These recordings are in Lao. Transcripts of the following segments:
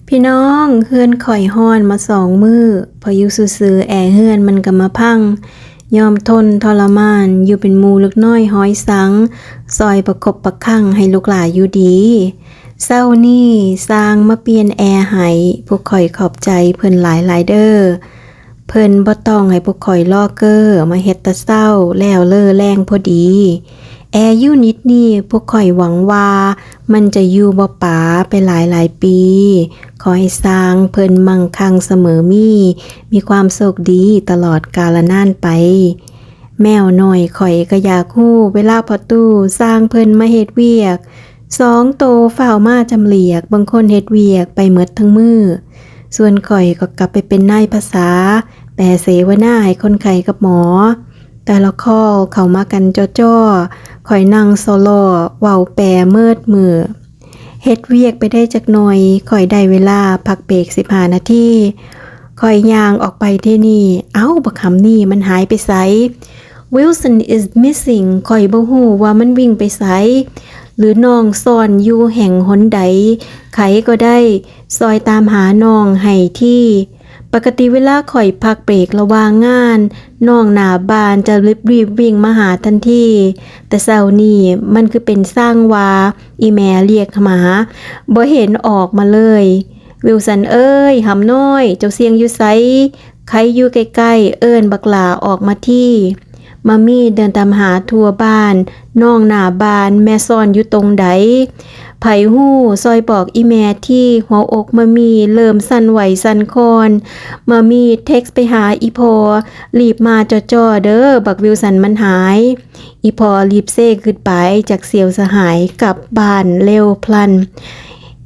ພີ່ນ້ອງ, ເຮືອນຂ້ອຍຮ້ອນມາສອງມື້, ພໍຢູ່ຊື່ໆ ແອເຮືອນມັນກໍມາພັງ. ຍອມທົນທໍລະມານ ຢູ່ເປັນໝູ່ເລັກນ້ອຍຮ້ອຍສັງ, ຊ່ອຍປະຄົບປະຄັງໃຫ້ລູກຫຼານຢູ່ດີ. ເຊົ້ານີ້ຊ່າງມາປ່ຽນແອໃຫ້, ພວກຂ້ອຍຂອບໃຈເພິ່ນຫຼາຍໆເດີ້. ເພິ່ນບໍ່ຕ້ອງໃຫ້ພວກຂ້ອຍລໍເກີ້ ມາເຮັດແຕ່ເຊົ້າ ແລ້ວເລີແລງພໍດີ. ແອຢູນິດນີ້ພວກຂ້ອຍຫວັງວ່າມັນຈະຢູ່ບໍ່ປາໄປຫຼາຍໆປີ. ຂໍໃຫ້ຊ່າງເພິ່ນມັ່ງຄັ່ງສະເໝີມີ, ມີຄວາມໂຊກດີຕະຫຼອດກາລະນານໄປ. ແມວນ້ອຍຂ້ອຍກໍຢາກຮູ້ເວລາພໍ່ຕູ້ຊ່າງເພິ່ນມາເຮັດວຽກ. ສອງໂຕຟ້າວມາຈຳຫຼຽກ, ບາງຄົນເຮັດວຽກໄປໝົດທັງມື້. ສ່ວນຂ້ອຍກໍກັບໄປເປັນນາຍພາສາ, ແປເສວະນາໃຫ້ຄົນໄຂ້ກັບໝໍ. ແຕ່ລະຄໍເຂົ້າມາກັນຈໍ້ໆ, ຂ້ອຍນັ່ງສໍ້ລໍ້ເວົ້າແປເໝິດມື້. ເຮັດວຽກໄປໄດ້ຈັກໜ່ອຍ, ຂ້ອຍໄດ້ເວລາພັກເບຣກສິບຫ້ານາທີ. ຂ້ອຍຍ່າງອອກໄປເດນີ້, ເອົ້າ, ບັກຫຳນີ້ມັນຫາຍໄປໃສ? Wilson is missing. ຂ້ອຍບໍ່ຮູ້ວ່າມັນວິ່ງໄປໃສ ຫຼືນ້ອງຊ່ອນຢູ່ແຫ່ງຫົນໃດ. ໃຜກໍໄດ້ ຊ່ອຍຕາມຫານ້ອງໃຫ້ທີ. ປະກະຕິເວລາຂ້ອຍພັກເບຣກລະຫວ່າງງານ, ນ້ອງໜ້າບ້ານຈະຣີບໆວິ່ງມາຫາທັນທີ. ແຕ່ເຊົ້ານີ້ມັນຄືເປັນຊ່າງວ່າ ອີ່ແມ່ລຽກຫາ, ບໍ່ເຫັນອອກມາເລີຍ. Wilson ເອີຍ, ຫຳນ້ອຍ, ເຈົ້າສ່ຽງຢູ່ໃສ? ໃຜຢູ່ໃກ້ໆ, ເອີ້ນບັກຫຼ້າອອກມາທີ. ມາມີເດີນຕາມຫາທົ່ວບ້ານ, ນ້ອງໜ້າບ້ານ, ແມ່ຊ່ອນຢູ່ຕົງໃດ? ໃຜຮູ້, ຊ່ອຍບອກອີ່ແມ່ທີ. ຫົວອົກມາມີເລີ່ມສັ່ນໄຫວສັ່ນຄອນ. ມາມີເທັກໄປຫາອີ່ພໍ່, ລີບມາຈໍ້ໆເດີ້, ບັກວິວສັນມັນຫາຍ. ອີ່ພໍ່ລີບເຊ goodbye ຈາກສ່ຽວສະຫາຍກັບບ້ານເລັວພລັນ.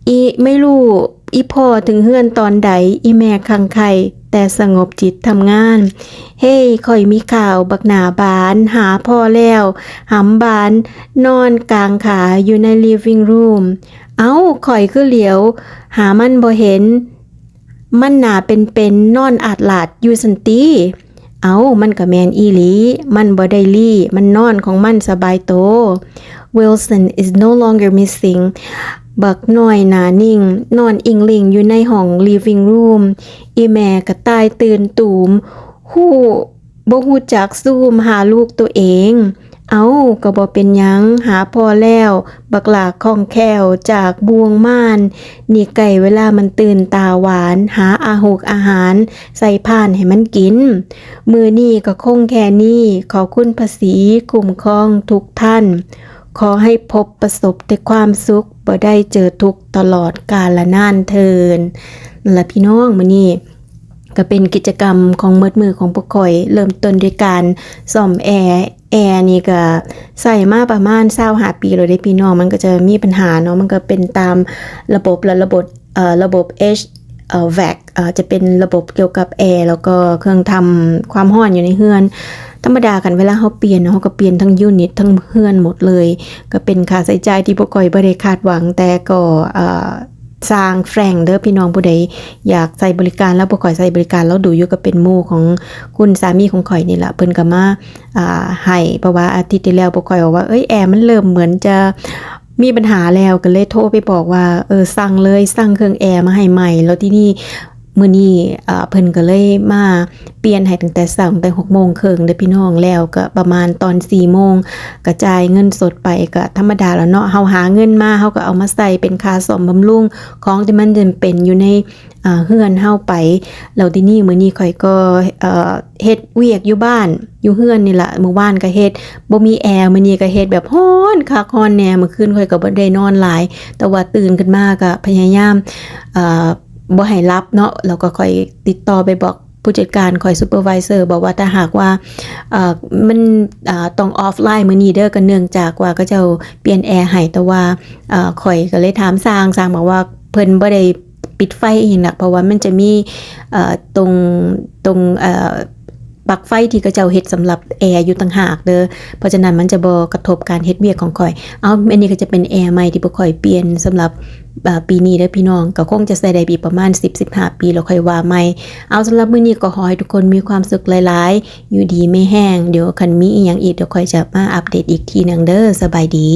ອີ່ ໄມ່ຮູ້ ອີ່ພໍ່ເຖິງເຮືອນຕອນໃດ, ອີ່ແມ່ຄັ່ງໄຄແຕ່ສະຫງົບຈິດທຳງານ. ເຮຍ, ຂ້ອຍມີຂ່າວ, ບັກໜ້າບານຫາພໍ່ແລ້ວ, ຫຳບານນອນກາງຂາຢູ່ໃນ living room. ເອົ້າ, ຂ້ອຍຄືຫຼຽວຫາມັນບໍ່ເຫັນ, ມັນໜ້າເປັນໆນອນອາດລາດຢູ່ຊັ້ນຕິ. ເອົ້າ, ມັນກໍແມ່ນອີ່ຫຼີ, ມັນບໍ່ໄດ້ລີ້, ມັນນອນຂອງມັນສະບາຍໂຕ. Wilson is no longer missing. ບັກນ້ອຍໜ້ານິ່ງ ນອນອີ່ງລິ່ງຢູ່ໃນຫ້ອງ living room. ອີ່ແມ່ກະຕ່າຍຕື່ນຕູມ, ຮູ້ ບໍ່ຮູ້ຈັກຊູມຫາລູກໂຕເອງ. ເອົ້າ, ກໍບໍ່ເປັນຫຍັງ, ຫາພໍ່ແລ້ວ. ບັກຫຼ້າຄ່ອງແຄ້ວຈາກບ່ວງມານ. ນີ້ໃກ້ເວລາມັນຕື່ນຕາຫວານ, ຫາອາຫົກອາຫານໃສ່ພານໃຫ້ມັນກິນ. ມື້ນີ້ກໍຄົງແຄ່ນີ້. ຂໍຄຸນພະສີຄຸ້ມຄອງທຸກທ່ານ. ຂໍໃຫ້ພົບປະສົບແຕ່ຄວາມສຸກ, ບໍ່ໄດ້ເຈີທຸກຕະຫຼອດກາລະນານເທີນ. ນັ້ນລະພີ່ນ້ອງ, ມື້ນີ້ ກໍເປັນກິດຈະກຳຂອງໝົດມື້ຂອງພວກຂ້ອຍ, ເລີ່ມຕົ້ນດ້ວຍການສ້ອມແອ. ແອນີ້ກໍໃຊ້ມາປະມານຊາວຫ້າປີແລ້ວເດ້ພີ່ນ້ອງ. ມັນກໍຈະມີບັນຫາເນາະ, ມັນກໍເປັນຕາມລະບົບ ລະ ລະບົບ ເອີ ລະບົບ H ເອີ vac ເອີ ຈະເປັນລະບົບກ່ຽວກັບແອ ແລ້ວກໍເຄື່ອງທຳຄວາມຮ້ອນຢູ່ໃນເຮືອນ. ທຳມະດາຄັນເວລາເຮົາປ່ຽນເນາະ, ເຮົາກໍປ່ຽນທັງຢູນິດ ທັງເຮືອນໝົດເລີຍ. ກໍເປັນຄ່າໃຊ້ຈ່າຍທີ່ພວກຂ້ອຍບໍ່ໄດ້ຄາດຫວັງ, ແຕ່ກໍ ເອີ ຊ່າງແຟຣງເດີ້ພີ່ນ້ອງ, ຜູ້ໃດຢາກໃຊ້ບໍລິການລາວ, ພວກຂ້ອຍໃຊ້ບໍລິການລາວດູຢູ່, ກໍເປັນໝູ່ຂອງຄຸນສາມີຂອງຂ້ອຍນີ້ລະ, ເພິ່ນກໍມາ ອ່າ ໃຫ້, ເພາະວ່າອາທິດທີ່ແລ້ວພວກຂ້ອຍບອກວ່າ ເອີຍ ແອມັນເລີ່ມເໝືອນຈະມີບັນຫາແລ້ວ, ກໍເລີຍໂທໄປບອກວ່າ ເອີ ສັ່ງເລີຍ, ສັ່ງເຄື່ອງແອມາໃຫ້ໃໝ່. ແລ້ວທີນີ້ ມື້ນີ້ ເອີ ເພິ່ນກໍເລີຍມາປ່ຽນໃຫ້ຕັ້ງແຕ່ເຊົ້າ, ຕັ້ງແຕ່ຫົກໂມງເຄິ່ງເດີ້ພີ່ນ້ອງ, ແລ້ວກໍປະມານຕອນສີ່ໂມງ ກໍຈ່າຍເງິນສົດໄປ. ກໍທຳມະດາແລ້ວເນາະ, ເຮົາຫາເງິນມາ ເຮົາກໍເອົາມາໃຊ້ເປັນຄ່າສ້ອມບຳລຸງຂອງທີ່ມັນຈຳເປັນຢູ່ໃນ ເຮືອນເຮົາໄປ. ແລ້ວທີນີ້ ມື້ນີ້ຂ້ອຍກໍ ເອີ ເຮັດວຽກຢູ່ບ້ານ ຢູ່ເຮືອນນີ້ລະ, ມື້ວານກໍເຮັດ ບໍ່ມີແອ, ມື້ນີ້ກໍເຮັດແບບຮ້ອນຄັກຮ້ອນແນ່. ມື້ຄືນຂ້ອຍກໍບໍ່ໄດ້ນອນຫຼາຍ, ແຕ່ວ່າຕື່ນຂຶ້ນມາກໍພະຍາຍາມ ເອີ ບໍ່ໃຫ້ຫຼັບເນາະ. ແລ້ວກໍຂ້ອຍຕິດຕໍ່ໄປບອກຜູ້ຈັດການຂ້ອຍ, ຊຸບເປີໄວເຊີ, ບອກວ່າຖ້າຫາກວ່າ ເອີ ມັນ ເອີ ຕ້ອງອອຟລາຍມື້ນີ້ເດີ້, ກໍເນື່ອງຈາກວ່າເຂົາເຈົ້າປ່ຽນແອໃຫ້. ແຕ່ວ່າ ເອີ ຂ້ອຍກໍເລີຍຖາມຊ່າງ, ຊ່າງບອກວ່າເພິ່ນບໍ່ໄດ້ ປິດໄຟອີ່ຫຍັງນະ, ເພາະວ່າມັນຈະມີ ເອີ ຕົງ ຕົງ ເອີ ປລັກໄຟທີ່ເຂົາເຈົ້າເຮັດສຳລັບແອຢູ່ຕ່າງຫາກເດີ້, ເພາະສະນັ້ນມັນຈະບໍ່ກະທົບການເຮັດວຽກຂອງຂ້ອຍ. ເອົາ, ອັນນີ້ກໍຈະເປັນແອໃໝ່ທີ່ພວກຂ້ອຍປ່ຽນສຳລັບ ເອີ ປີນີ້ເດີ້ພີ່ນ້ອງ, ກໍຄົງຈະໃຊ້ໄດ້ອີກປະມານສິບ ສິບຫ້າປີແລ້ວຄ່ອຍວ່າໃໝ່. ເອົາ, ສຳລັບມື້ນີ້ກໍຂໍໃຫ້ທຸກຄົນມີຄວາມສຸກຫຼາຍໆ, ຢູ່ດີມີແຮງ. ດຽວຄັນມີອີ່ຫຍັງອີກ, ດຽວຂ້ອຍຈະມາອັບເດດອີກທີໜຶ່ງເດີ້. ສະບາຍດີ.